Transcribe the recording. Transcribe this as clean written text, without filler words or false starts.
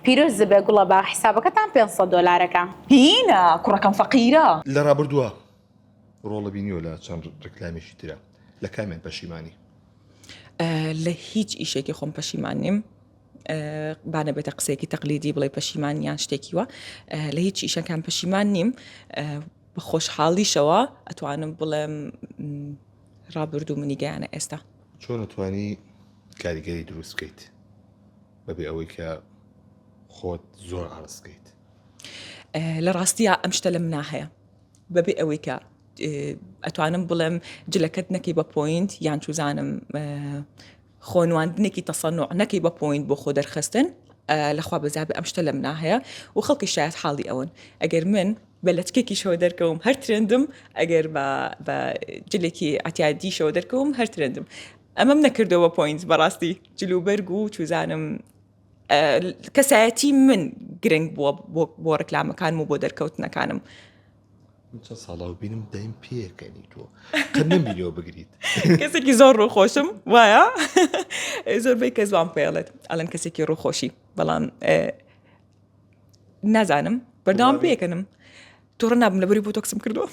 پیرۆز بێ گوڵە باخ حیسابەکەتان 500 دۆلارەکە. هینە کوڕەکەم فەقیرە. لە ڕابردووە ڕۆڵە بینیوە لە چەند ڕیکلامێکی ترا لە کامیان پەشیمانی؟ لە هیچ ئیشێکی خۆم پەشیمان نیم با نەبێتە قسەیەکی تەقلیدی بڵێ پەشیمان یان شتێکی وە لە هیچ ئیشەکان پەشیمان نیم بە خۆشحاڵیشەوە ئەتوانم بڵێم ڕابردوو منی گەیانە ئێستا. چۆن ئەتوانی کاریگەری دروست بکەیت بەبێ ئەوەی کە خۆت زۆر عەرز بکەیت؟ لە ڕاستیا ئەم شتە لە منا هەیە بەبێ ئەوەی کە ئەتوانم بڵێم جلەکەت نەکەی بە point یان چوزانم خۆنواندنێکی تەسەنوع نەکەی بە point بۆ خۆ دەرخستن لەخوا بەزیابێ ئەم شتە لە منا هەیە و خەڵکی شایەت حاڵی ئەوەن ئەگەر من بە لەچکێکیشەوە دەرکەوم هەر trend م ئەگەر بە جلێکی عتیادیشەوە دەرکەوم هەر trend م ئەمەم نەکردەوە point بەڕاستی جلوبەرگ و چوزانم کەسایەتی من گرنگ بووە بۆ ڕکلامەکانم و بۆ دەرکەوتنەکانم. من چەند ساڵە بینم دایم پێکەنی تۆ قەت نەمبینیەوە بگریت. کەسێکی زۆر ڕووخۆشم وایە زۆربەی کەس وام پێڵێت ئەڵێن کەسێکی ڕووخۆشی بەڵام نازانم بەردەوام پێکەنم تووڕە نابم لەبەری بۆتۆکسم کردووە.